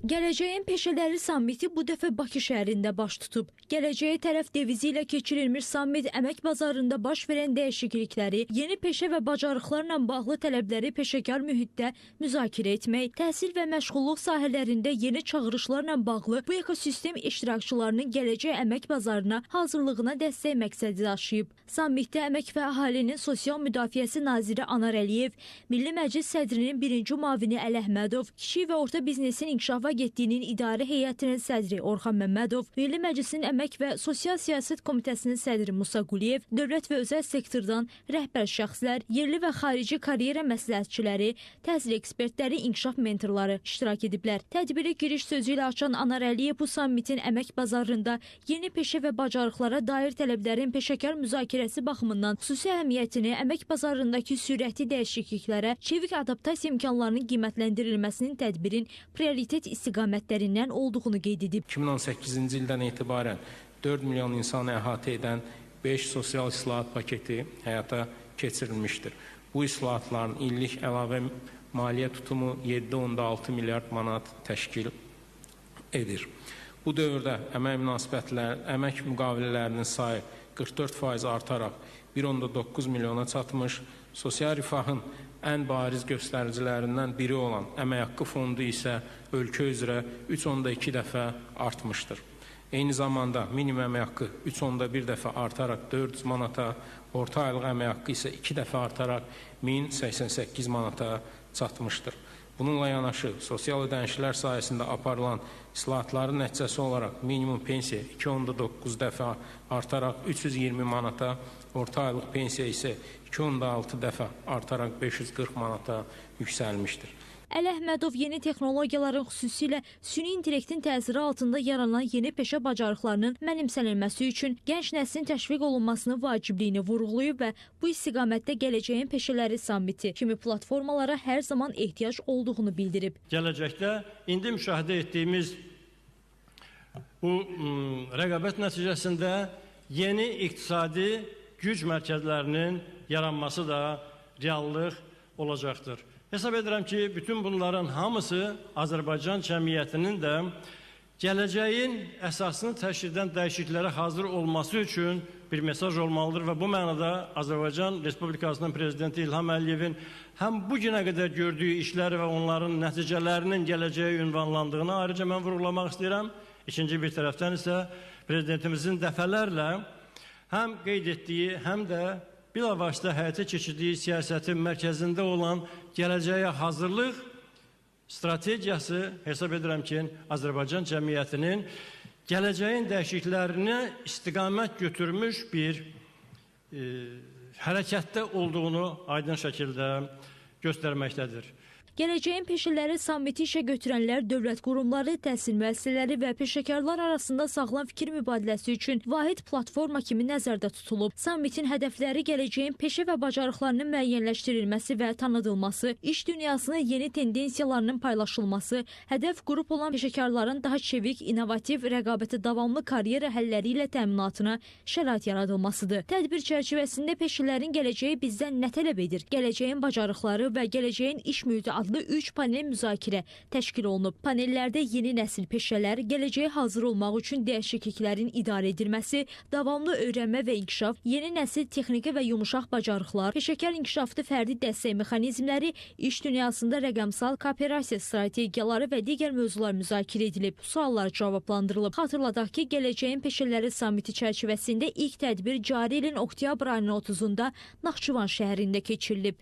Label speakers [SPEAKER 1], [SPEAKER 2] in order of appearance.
[SPEAKER 1] Gələcəyin Peşələri sammiti bu dəfə Bakı şəhərində baş tutub. Gələcəyə tərəf devizi ilə keçirilmiş sammit əmək bazarında baş verən dəyişiklikləri, yeni peşə və bacarıqlarla bağlı tələbləri peşəkar mühitdə müzakirə etmək, təhsil və məşğulluq sahələrində yeni çağırışlarla bağlı bu ekosistem iştirakçılarının gələcək əmək bazarına hazırlığına dəstək məqsədi daşıyıb. Sammitdə Əmək və Əhalinin Sosial Müdafiəsi Naziri Anar Əliyev, Milli Məclis sədrinin birinci müavini Əli Əhmədov, Kiçik və Orta Biznesin İnkişaf Agentliyinin İdarə Heyətinin sədri Orxan Məmmədov, Milli Məclisin Əmək və Sosial Siyasət Komitəsinin sədri Musa Quliyev, dövlət və özəl sektordan rəhbər şəxslər, yerli və xarici karyera məsləhətçiləri, təhsil ekspertləri, inkişaf mentorları iştirak ediblər. Tədbiri giriş sözü ilə açan Anar Əliyev bu sammitin əmək bazarında yeni peşə və bacarıqlara dair tələblərin peşəkar müzakirəsi baxımından xüsusi əhəmiyyətini, əmək bazarındakı sürətli dəyişikliklərə çevik adaptasiya imkanlarının qiymətləndirilməsinin tədbirin prioritet istiqamətlərindən olduğunu qeyd edib.
[SPEAKER 2] 2018-ci ildən etibarən 4 milyon insanı əhatə edən 5 sosial islahat paketi həyata keçirilmişdir. Bu islahatların illik əlavə maliyyə tutumu 7,6 milyard manat təşkil edir. Bu dövrdə əmək münasibətləri, əmək müqavilələrinin sayı 44% artaraq 1,9 milyona çatmış, sosial rifahın ən bariz göstəricilərindən biri olan əmək haqqı fondu isə ölkə üzrə 3,2 dəfə artmışdır. Eyni zamanda minimum əmək haqqı 3,1 dəfə artaraq 400 manata, orta aylıq əmək haqqı isə 2 dəfə artaraq 1088 manata çatmışdır. Bununla yanaşı, sosial ödənişlər sayəsində aparılan islahatların nəticəsi olaraq minimum pensiya 2,9 dəfə artaraq 320 manata, orta aylıq pensiya isə 2,6 dəfə artaraq 540 manata yüksəlmişdir.
[SPEAKER 1] Əli Əhmədov yeni texnologiyaların, xüsusilə süni intellektin təsiri altında yaranan yeni peşə bacarıqlarının mənimsənilməsi üçün gənc nəslin təşviq olunmasının vacibliyini vurğulayıb və bu istiqamətdə Gələcəyin Peşələri sammiti kimi platformalara hər zaman ehtiyac olduğunu bildirib.
[SPEAKER 3] Gələcəkdə indi müşahidə etdiyimiz bu rəqabət nəticəsində yeni iqtisadi güc mərkəzlərinin yaranması da reallıq olacaqdır. Hesab edirəm ki, bütün bunların hamısı Azərbaycan cəmiyyətinin də gələcəyin əsasını təşkil edən dəyişikliklərə hazır olması üçün bir mesaj olmalıdır və bu mənada Azərbaycan Respublikasının Prezidenti İlham Əliyevin həm bu günə qədər gördüyü işləri və onların nəticələrinin gələcəyə ünvanlandığını ayrıca mən vurğulamaq istəyirəm. İkinci bir tərəfdən isə Prezidentimizin dəfələrlə həm qeyd etdiyi, həm də bilavasitə həyata keçirdiyi siyasətin mərkəzində olan gələcəyə hazırlıq strategiyası hesab edirəm ki, Azərbaycan cəmiyyətinin gələcəyin dəyişikliklərinə istiqamət götürmüş bir hərəkətdə olduğunu aydın şəkildə göstərməkdədir.
[SPEAKER 1] Gələcəyin Peşələri sammiti işə götürənlər, dövlət qurumları, təhsil müəssisələri və peşəkarlar arasında sağlam fikir mübadiləsi üçün vahid platforma kimi nəzərdə tutulub. Sammitin hədəfləri gələcəyin peşə və bacarıqlarının müəyyənləşdirilməsi və tanıdılması, iş dünyasının yeni tendensiyalarının paylaşılması, hədəf qrup olan peşəkarların daha çevik, innovativ, rəqabətə davamlı karyera həlləri ilə təminatına şərait yaradılmasıdır. Tədbir çərçivəsində peşələrin gələcəyi bizdən nə tələb edir? Gələcəyin bacarıqları və gələcəyin iş mühiti adlı 3 panel müzakirə təşkil olunub. Panellərdə yeni nəsil peşələr, gələcəyə hazır olmaq üçün dəyişikliklərin idarə edilməsi, davamlı öyrənmə və inkişaf, yeni nəsil texniki və yumuşaq bacarıqlar, peşəkar inkişafı fərdi dəstək mexanizmləri, iş dünyasında rəqəmsal kooperasiya strategiyaları və digər mövzular müzakirə edilib. Suallar cavablandırılıb. Xatırladaq ki, Gələcəyin Peşələri sammiti çərçivəsində ilk tədbir cari ilin oktyabr ayının 30-da Naxçıvan şəhərində keçirilib.